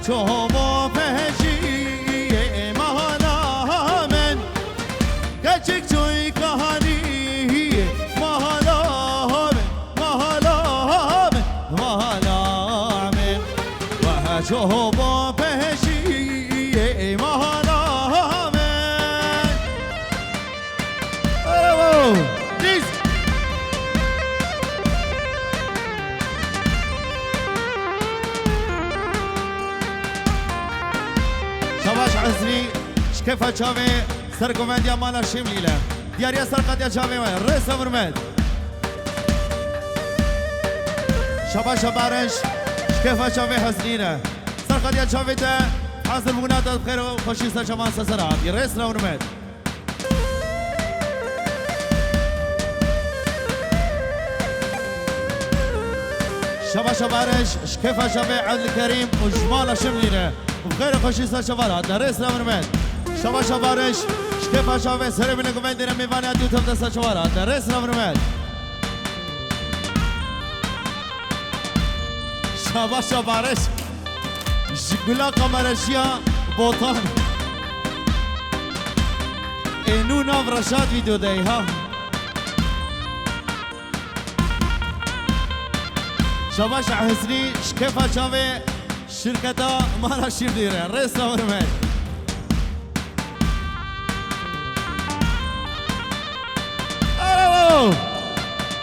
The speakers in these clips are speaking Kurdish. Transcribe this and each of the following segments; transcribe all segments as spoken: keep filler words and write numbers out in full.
Ço bo pejiyê mala min, keçik çûy kahanî mala min, mala min, mala min. Weh ço bo pejiyê mala min. Bravo! Please! Şabaş Husnî, ji kefa çavê sergovendiya mala Şimlî le. Diyariya serqatiya çavê we, rêz hurmet. Şabaş Bariş, ji kefa çavê Husnî le. Serqatiya çavê te hazir bûna te bi xêr û xweşî ser çavan ser ser hatî. Rêz hurmet. Şabaş Bariş, ji kefa çavê Evdilkerîm û ji mala Şimlî re. Bi xêr û xweşî ser çavan hatine. Rêz hurmet. Şabaş Bariş, ji kefa çavê serê min ê guvendirê mêvanê hatî û tevde ser çavan hatine. Rêz hurmet. Şabaş Bariş. Ji gula kamereşiya Botan. Ê nû nav Reşat vîdeo de ha. Şabaş Husnî, ji kefa çavê şirketa mala Şimlî re. Rêz hurmet. Bravo!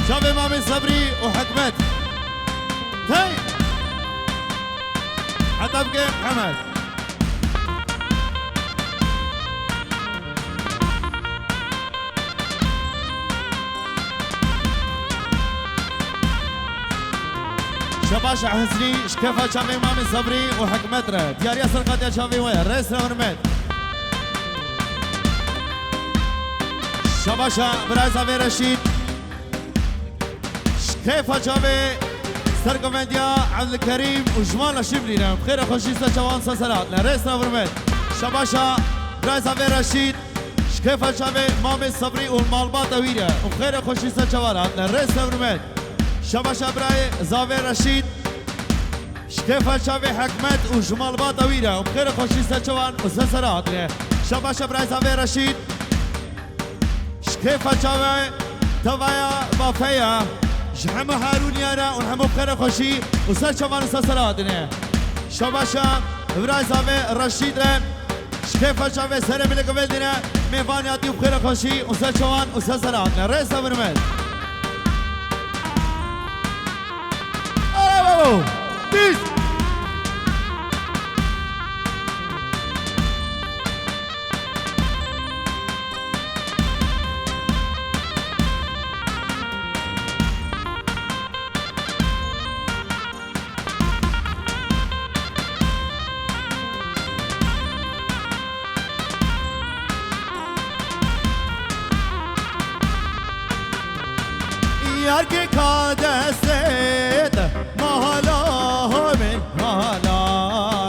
Çavê Mamê Sebrî û Hikmet. Hey! Heta bike Hemed. Şabaş Husnî, ji kefa çavê Mamê Sebrî û Hikmet re. Diyariya serqatiya çavê we. Rêz hurmet. Şabaşa birayê zavê Reşîd. Ji kefa çavê sergovendiya Evdilkerîm û ji mala Şimlî re. Bi xêr û xweşî ser çavan ser ser hatine. Rêz hurmet. Şabaşa birayê zavê Reşîd. Ji kefa çavê Mamê Sebrî û malbata wî re. Bi xêr û xweşî ser çavan hatine. Rêz hurmet. Şabaşa birayê zavê Reşîd. Ji kefa çavê Hikmet û ji malbata wî re. Bi xêr û xweşî ser çavan û ser ser hatine. Şabaşa birayê zavê Reşîd. Ji kefa çavê tevaya bafeya. Ji hemû Harûniya re û hemû bi xêr û xweşî û ser çavan û ser ser hatine. Şabaşa birayê zavê Reşîd re. Ji kefa çavê serê min ê guvendirê mêvanê hatî û bi xêr û xweşî û ser çavan û ser ser hatine. Rêz hurmet. Bravo! Pîs! Yar ke ka destê te, mahala min, mahala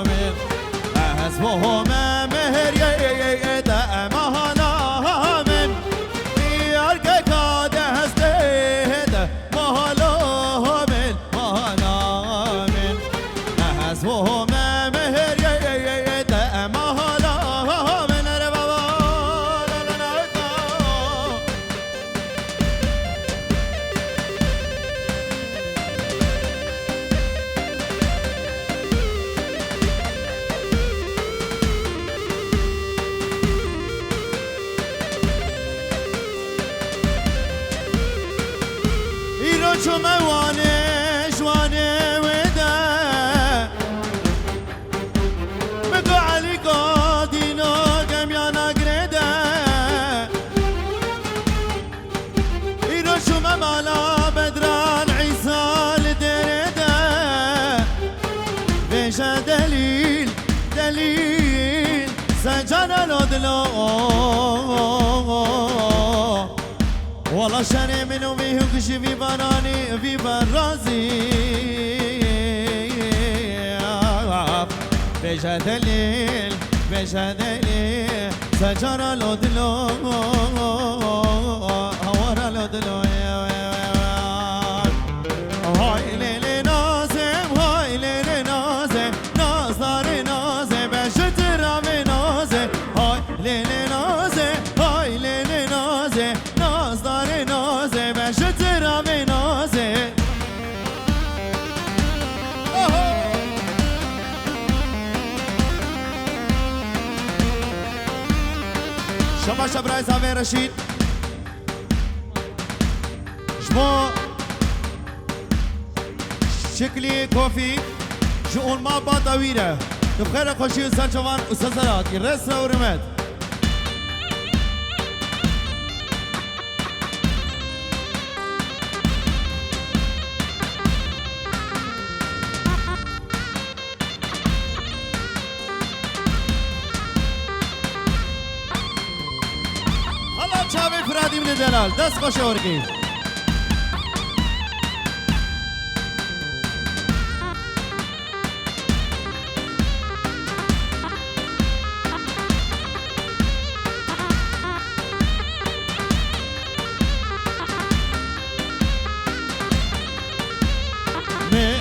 min. Ez bo me mehriyê te, mahala min. Yar ke ka destê te, mahala min, mahala min. Ez bo me mehriyê te, mahala min, ere baba, la, la, la, la. Îro çûme wanê ji wanê wê de. Min ku Elî Godîno gemyana girê de. Îro çûme mala Bedran Îsa li dêrê de. Bêje delîl, delîl, se cara lo dilo. Wala şerê min û vî hûk ji vî baranî, vî berazî. Bêje delîl, bêje delîl, se cara lo dilo, hawara lo dilo. Hay lê lê nazem, hay lê lê nazem, nazdarê Şabaş e birayê zavê Reşîd. Ji bo şiklî kofî ji olma bata wî re. Tu bi xêr re xweşî û ser çavan û ser ser hatî. Rêz re hurmet. Hala çavê Firadî min ê delal. Dest xweş e werkî.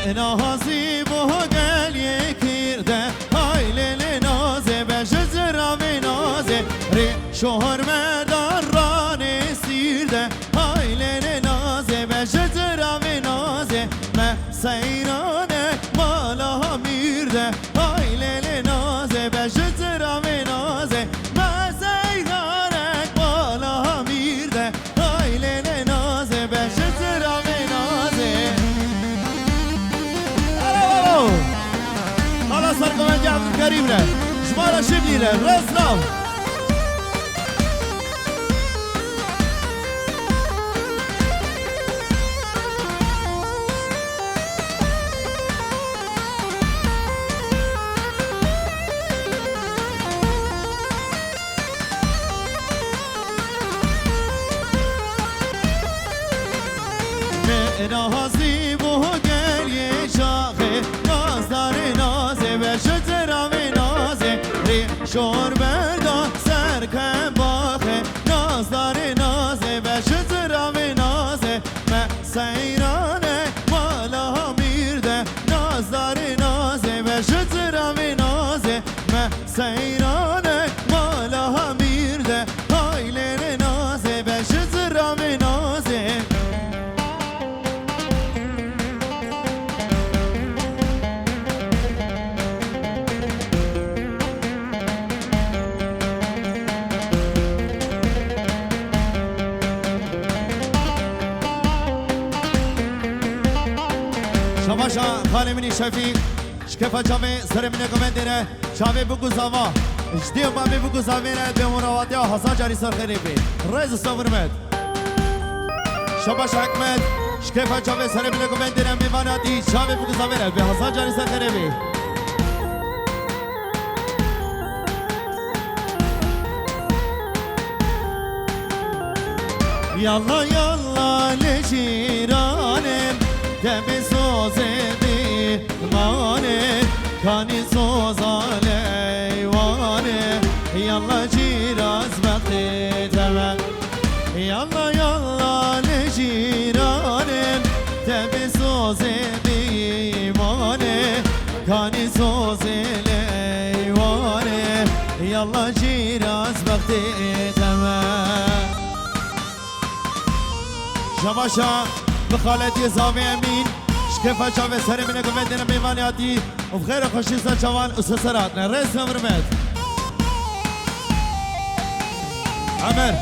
Min azî bo gel yekîr de, hay lê lê nazê be ji ziravê nazê, rê şor merdan ranê sîr de, hay lê lê nazê be ji ziravê nazê, me seyranek mala mîr de, hay lê lê nazê be ji ziravê nazê, me seyranek mala mîr de. Hay lê lê nazê be ji ziravê nazê. Alo, alo. Hala sergovendiya Abdulkerîm re. Ji me re şibî re. Rêz nav. Min azî bo gel yê şaxê, nazdarê nazê be ji ziravê nazê, rê şor berda ser kebaxê, nazdarê nazê be ji ziravê nazê, me seyranek mala mîr de, nazdarê nazê be ji ziravê nazê, me seyranek mala mîr de, hay lê lê nazê be ji ziravê nazê. Şabaşa xalê min î Şefîk, ji kefa çavê serê min ê govendê re, çavê bûk û zava, ji dê û bavê bûk û zavê re bê mirawatiya hezar carî ser xêrê bê. Rêz û hurmet. Şabaş Hikmet, ji kefa çavê serê min ê govendê re mêvanatî, çavê bûk û zavê re bê hezar carî ser xêrê bê. Yalla yalla lê cîranê, demê sozê bî. Mane, kanî soza leywane, yalla cîraz bextê teve. Yalla yalla lê cîranê, tevê sozê bîmane, kanî sozê leywane, yalla cîraz bextê teve. Şabaşa bi xaletiyê zavê Emîn, ji kefa çavê serê min e govendê re mêvanê hatî û bi xêr û xweşî ser çavan û ser ser hatine. Rêz ve hurmet. Emer.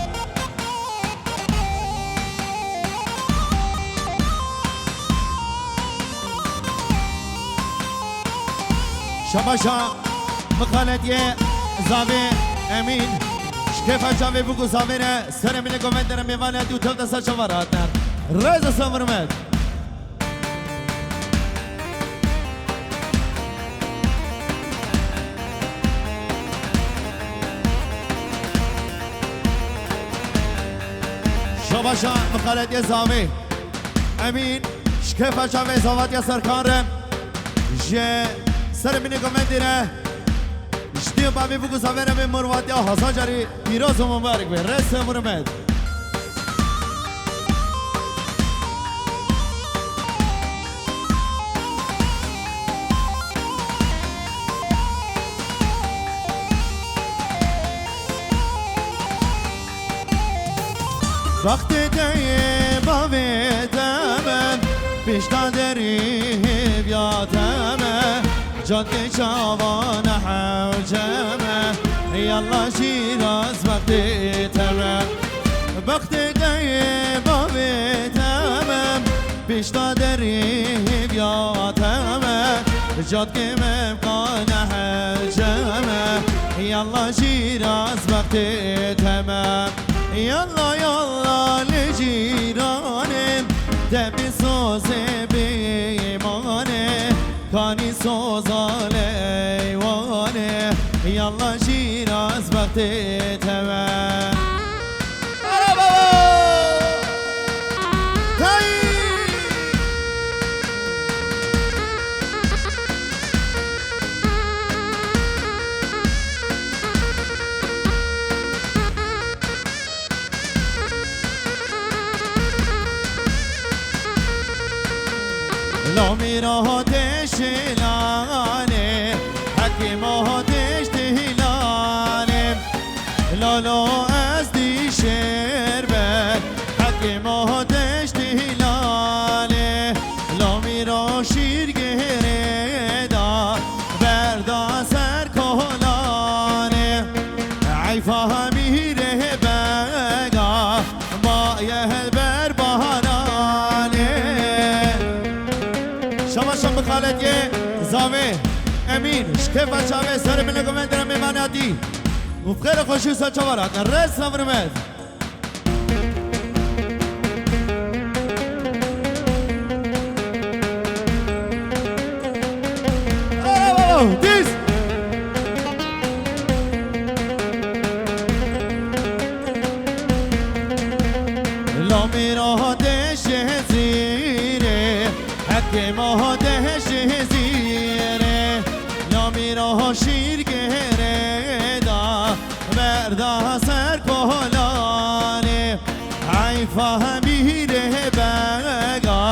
Şabaşa bi xaletiyê zavê Emîn, ji kefa çavê bûk û zavê re serê min e govendê re mêvanê hatî û tev de ser çava re hatine. Rêz ve hurmet. Şabaşa bi xaletiyê zavê Emîn, ji kefa çavê zavatiya Serkan re, ji serê min e govendê re, ji dê û bavê bûk û zavê re bê mirawatiya hezar carî pîroz û mibarek be. Rêz ve hurmet. Bextê te ye bavê te me, pişta derî hêviya te me, cadê çavan hewce me, Yalla Şîraz bextê te me, bextê te ye bavê te me, pişta derî hêviya te me, cadkê me qane hece me. Yalla Şîraz bextê te me. Yalla, yalla li cîranê, te bî sozê bîmanê, kanî soza leywanê. Yalla Şîraz bextê te me. Bravo! Hey! Lo mîro têşîlanê, hekîmo têştî hilanê. Lolo ez dî şêr be, hekîmo têştî hilanê. Lo mîro şîrgêrê da, berda ser kolanê. Eyfa mîrê bega, maye helber baharanê. Şabaşa bi xaletiyê zavê Emîn, ji kêfa çavê serê min li guvendirê mêvanê hatî. Û bi xêr û xweşî û ser çavan hatin. Rêz selav rûmet. Bravo! Dîs! Lo mîro deşê zîrê, hekê mo deşê zîrê. Lo mîro şîrgêrê da, berda ser kolanê. Eyfa mîrê bega,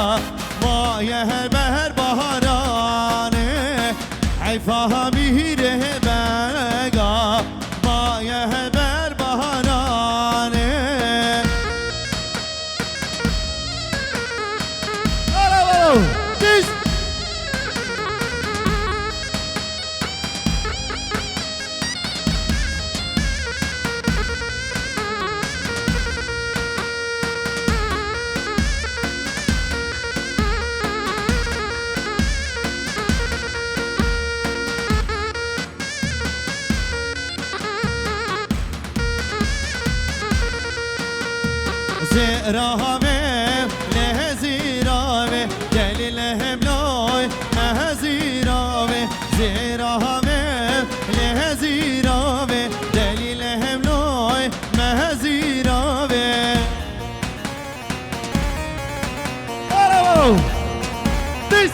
maye ber baharanê. Eyfa mîrê bega, maye ber baharanê. Bravo! Diz! Zêra ve, lê zêra ve, delîl hemloy, me zêra ve. Zêra ve, lê zêra ve, delîl hemloy, me zêra ve. Bravo! Diz!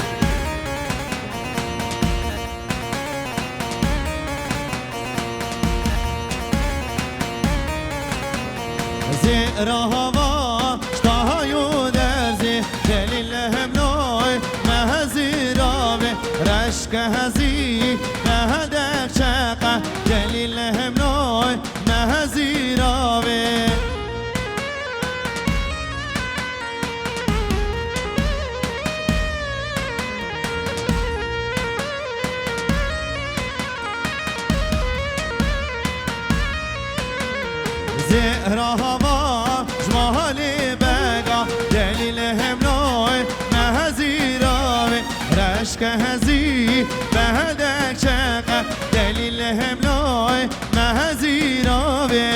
Zêra hava, ştahayo derzê, delîl hemloy, me zêra ve, reşke hezî, me dexçeqe, delîl hemloy, me zêra ve. Zêra hava ji malê bega, delîl hemloy, me zêra ve. Reşke hezî, me dexçeqe, delîl hemloy, me zêra ve.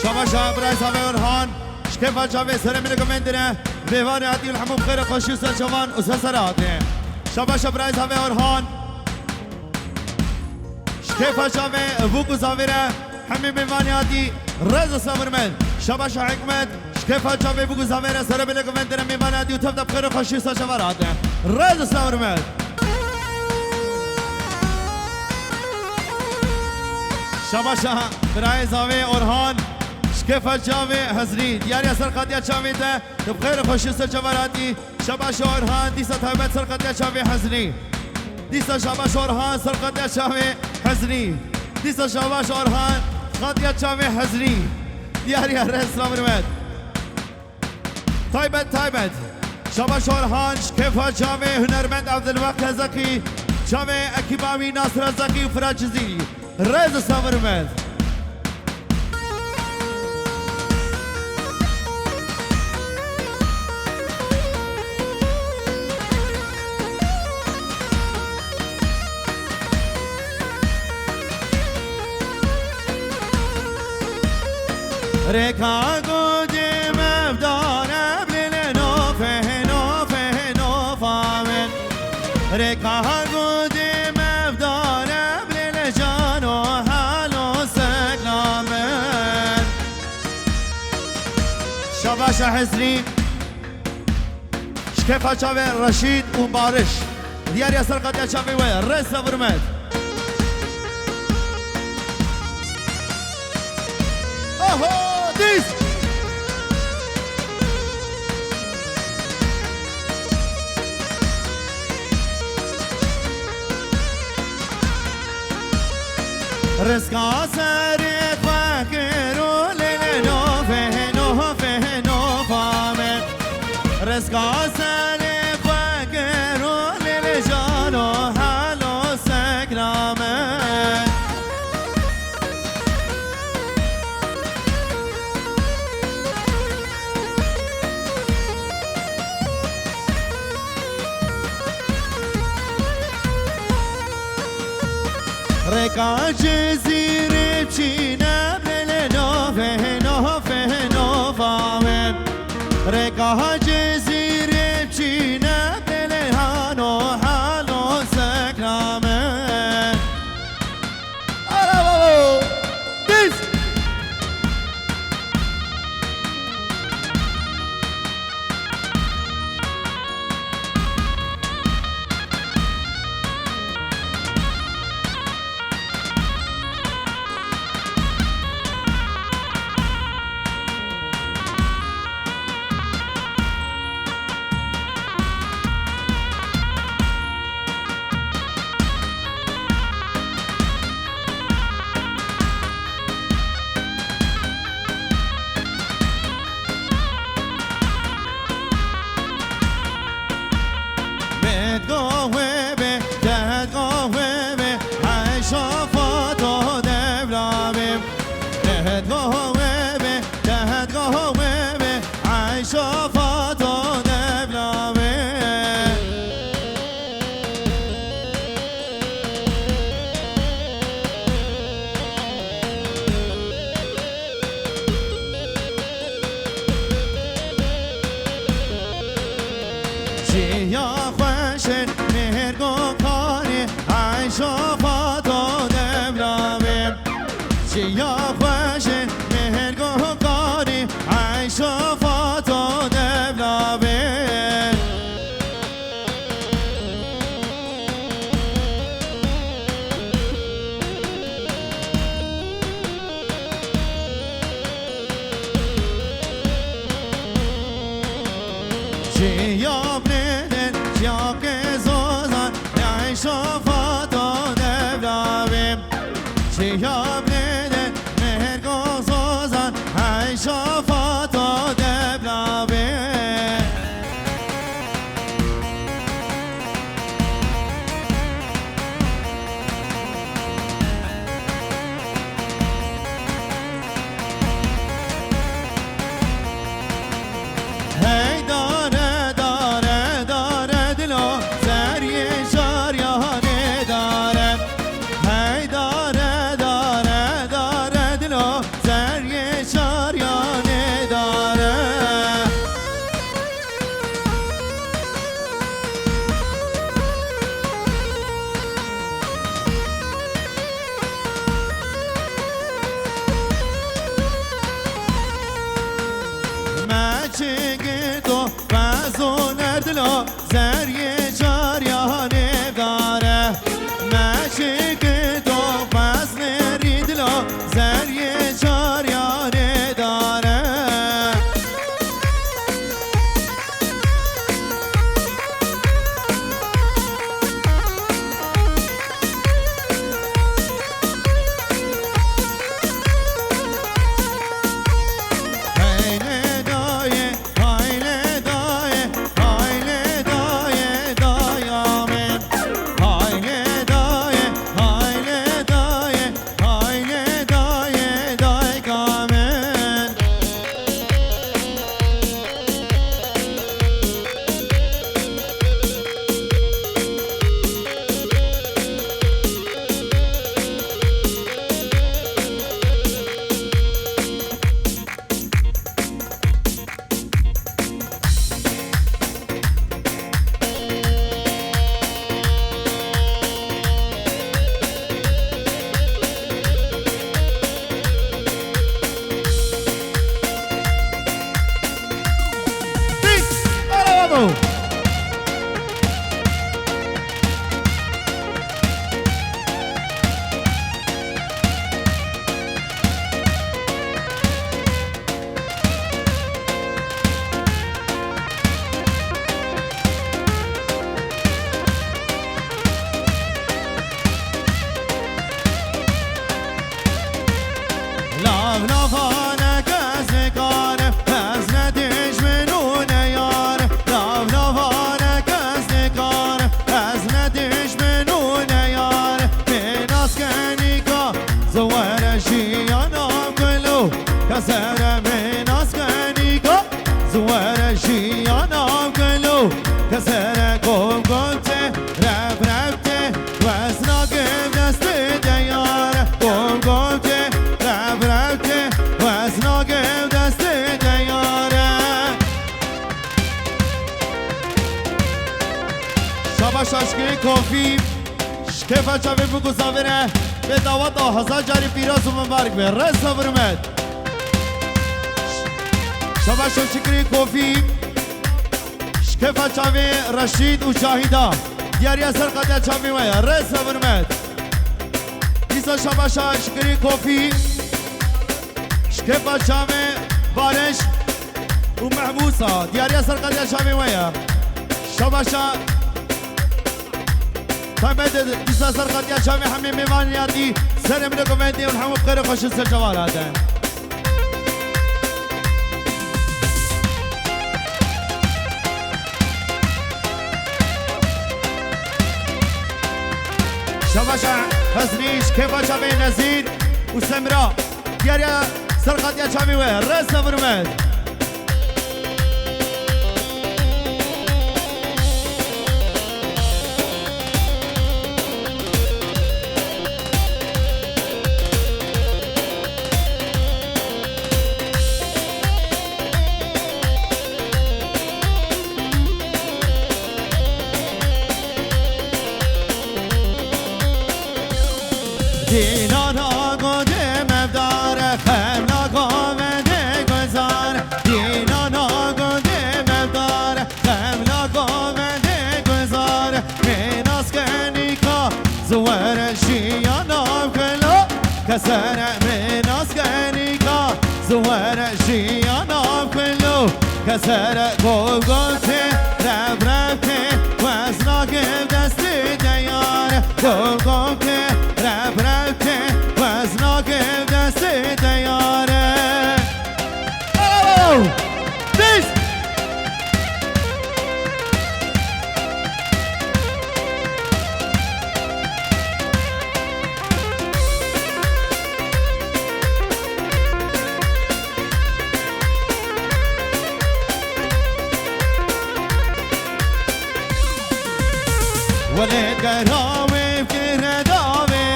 Şabaşa birayê zavê Orhan, ji kêfa çavê serê min li guvendirê, mêvanê hatî û li hemû bi xêr û xweşî û ser çavan û ser sera hatê. Şabaşa birayê zavê Orhan, ji kêfa çavê bûk û zavê re hemî mêvanê hatî, rêz û selav rûmet. Şabaşa Hikmet, ji kêfa çavê bûk û zavê re serê min li guvendirê, mêvanê hatî û tev de bi xêr û xweşî û ser çavan hatê. Rêz û selav rûmet. Şabaşa birayê zavê Orhan, ji kêfa çavê Hezrî. Diyariya ser qatiya çavê te, tu bi xêr û xweşî ser çavan hatî. Şabaşa Orhan, dîsa taybet ser qatiya çavê Hezrî. Dîsa şabaşa Orhan ser qatiya çavê Hezrî. Dîsa şabaşa Orhan, qatiya çavê Hezrî. Diyariya rêz selav rûmet. Taybet, taybet. Şabaş Orhan, ji kêfa çavê hunermend Evdilbaq Hezekî, Çavê ekîba wî Nasir Ezakî û Firat Cizîrî. Rêz û sabir û mêz. Rêka gundê mevdane bilê nofê, nofê, nofa min. Rêka gundê mevdane bilê cano halo sekna min. Şabaşa Hizrî. Ji kefa çavê Reşîd û Bariş. Diyariya ser qatiya çavê we. Rêz û sabir û mêz. Oho, dîs! Rizka serê xwe kir û lê lê nofê, nofê, nofa me. Rizka serê xwe kir û lê lê cano halo sekna me. Rêka Cizîrê biçîne bilê nofê, nofê, nofa wê. Rêka Cizîrê biçîne bilê hano halo sekna me. Ara babo! Dîs! Min go wê be, dehd go wê be, Ayşe Fato devla be. Dehd go wê be, dehd go wê be, Ayşe Fato devla be. Çiya xweşin mêr go karî, Ayşe Fato devla be. Çiya xweşin mêr go karî, Ayşe Fato devla be. Çiya bilêdin, çiya ke zozan, Ayşe Fato devla be. Çiya bilêdin, mêr go zozan, Ayşe Fato devla be. Hey dare dare Şaşkirî Kofî, ji kêfa çavê biguzavire, vê daweta hezar carî pîroz û mibarek be. Rêz û hurmet. Şabaş Şaşkirî Kofî, ji kêfa çavê Reşîd û Cahîda. Diyariya serqetiya çavê we ye. Rêz û hurmet. Dîsa şabaşa Şaşkirî Kofî, ji kêfa çavê Barış û Mehbûsa. Diyariya serqetiya çavê we ye. Şabaşa Taybet dîsa serqetiya çavê hemî mêvaniyatî serê min û govendê û hemû bi xêr û xweşî ser çavan hatin. Şabaşa Hezrî, ji kêfa çavê Nezîr û Semra. Diyariya serqetiya çavê we. Rêz û hurmet. Dînana godê mevdar, xemla govendê guzar. Dînana godê mevdar, xemla govendê guzar. Mê nas kenîka, ziwere jiyana xelo. Kesere mê nas kenîka, ziwere jiyana xelo. Kesere gol gol tê, rev rev tê, wezna gel destê de yare. Gol gol tê, rev rev tê, wezna gel destê de yare. Bravo! Biz! Welêt gera wê fikire davê.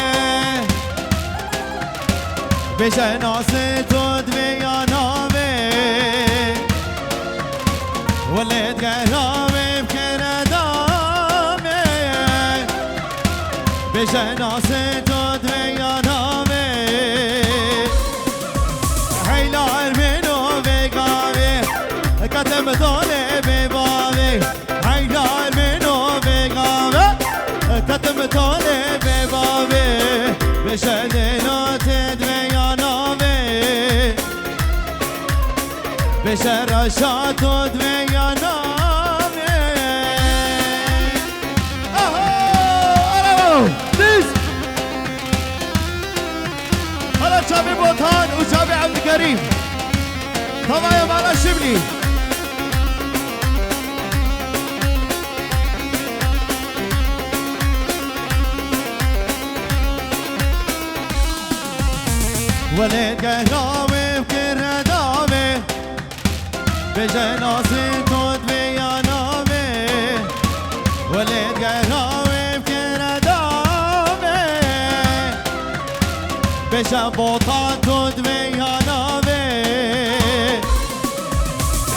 Bêje nasê tu divê ya navê. Welêt gera wê fikire davê. Bêje nasê tu divê ya navê. Heyla ermêno vê gavê, ketim tolê bê bavê. Heyla ermêno vê gavê, ketim tolê bê bavê. Bêje dêna tê divê ya navê. Bêje reşa tu divê ya navê. Aha! Alo! Biz! Hala çavê Botan û çavê Evdikerîm. Tavaya mala Şibli. Welêt gera wê fikire davê. Bêje nasê tu divê ya navê. Welêt gera wê fikire davê. Bêje Botan tu divê ya navê.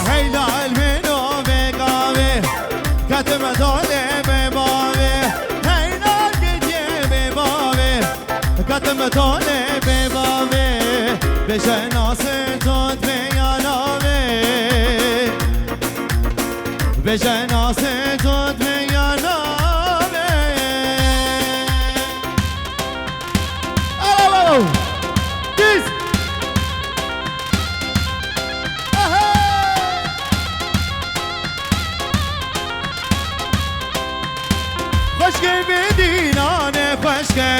Heyla elmêno vê gavê, ketim tolê bê bavê. Heyla gidiyê bê bavê, ketim tolê bê bavê. Bêje nasê tu divê ya navê. Bêje nasê tu divê ya navê. Alo, alo. Biz. Aha. Xweşkê bê dîlanê xweşkê.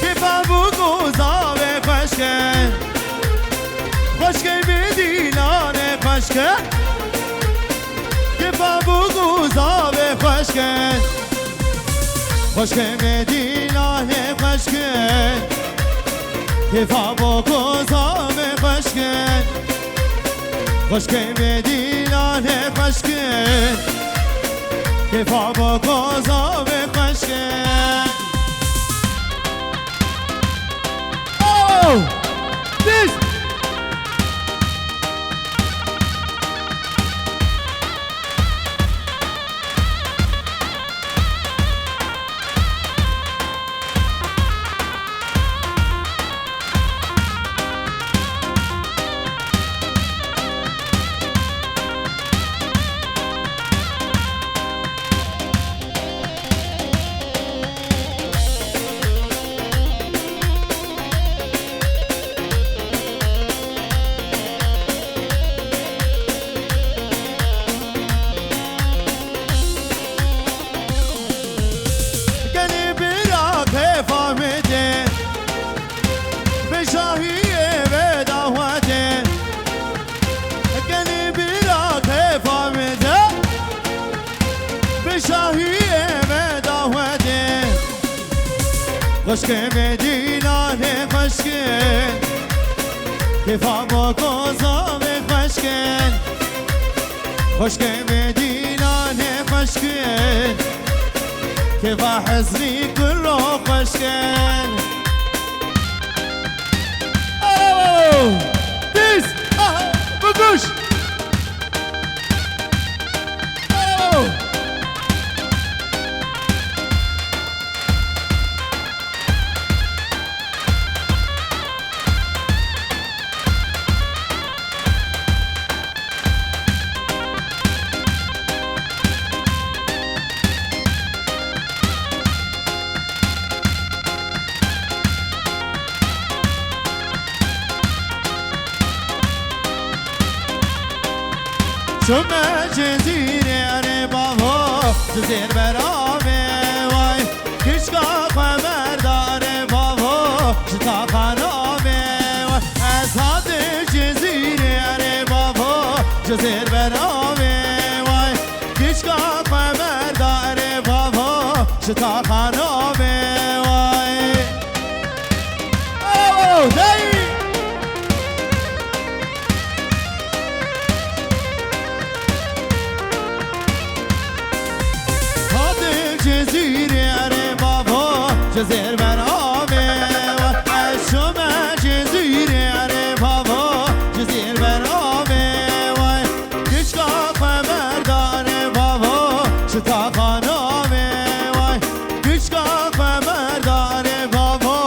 Kêfa bû gozavê xweşke. Xweşke bê dîlanê xweşke. Kêfa bû gozavê xweşke. Xweşke bê dîlanê xweşke. Kêfa bû gozavê xweşke. Xweşke bê dîlanê xweşke. Kêfa bû gozavê xweşke. Oh! This! Dahiyê ve dawetê. Xweşkê me dîlanê xweşkê. Kêfa bokoza ve xweşkên. Xweşkê me dîlanê xweşkên. Kêfa hezrî kuro xweşkên. Bravo! Diz! Aha! Biguş! Bravo! Çime Cizîrê erê bavo, Cizîr beravê way. Kişka xwe berdarê bavo, ji taxa navê way. Ez hatim Cizîrê erê bavo, Cizîr beravê way. Kişka xwe berdarê bavo, ji taxa navê way. Oh, hey! Hatim Cizîrê erê bavo, Cizîr beravê way. Ez çime Cizîrê erê bavo, Cizîr beravê way. Kişka xwe berdarê bavo, ji taxa navê way. Kişka xwe berdarê bavo,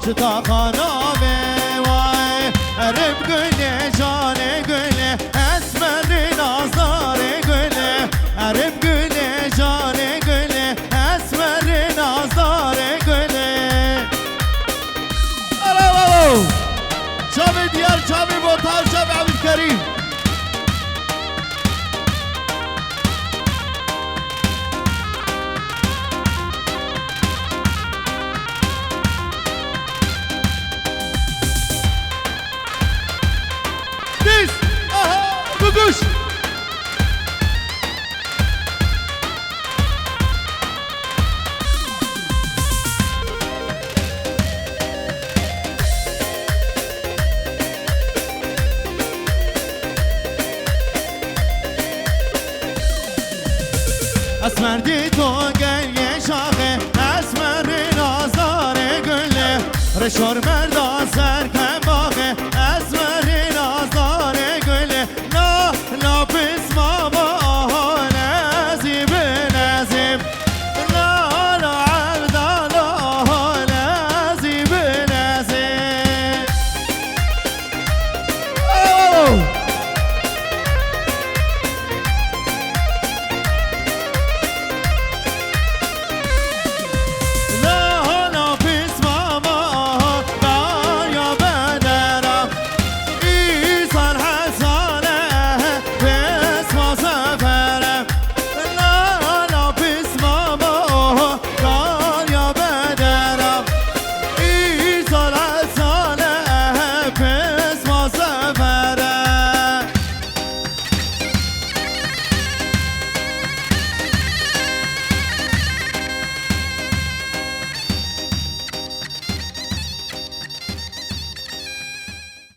ji taxa navê way. Erê bi gulê canê gulê, esmerê nazdarê gulê. Erê bi gulê canê gulê, esmerê nazdarê gulê. Alo, alo. Çavê Diyar, çavê Botan, çavê Ebdulkerîm. Diz! Aha! Biguş! Esmer dî to gel ye şaxê, esmerê nazdarê gulê. Reşor merda serke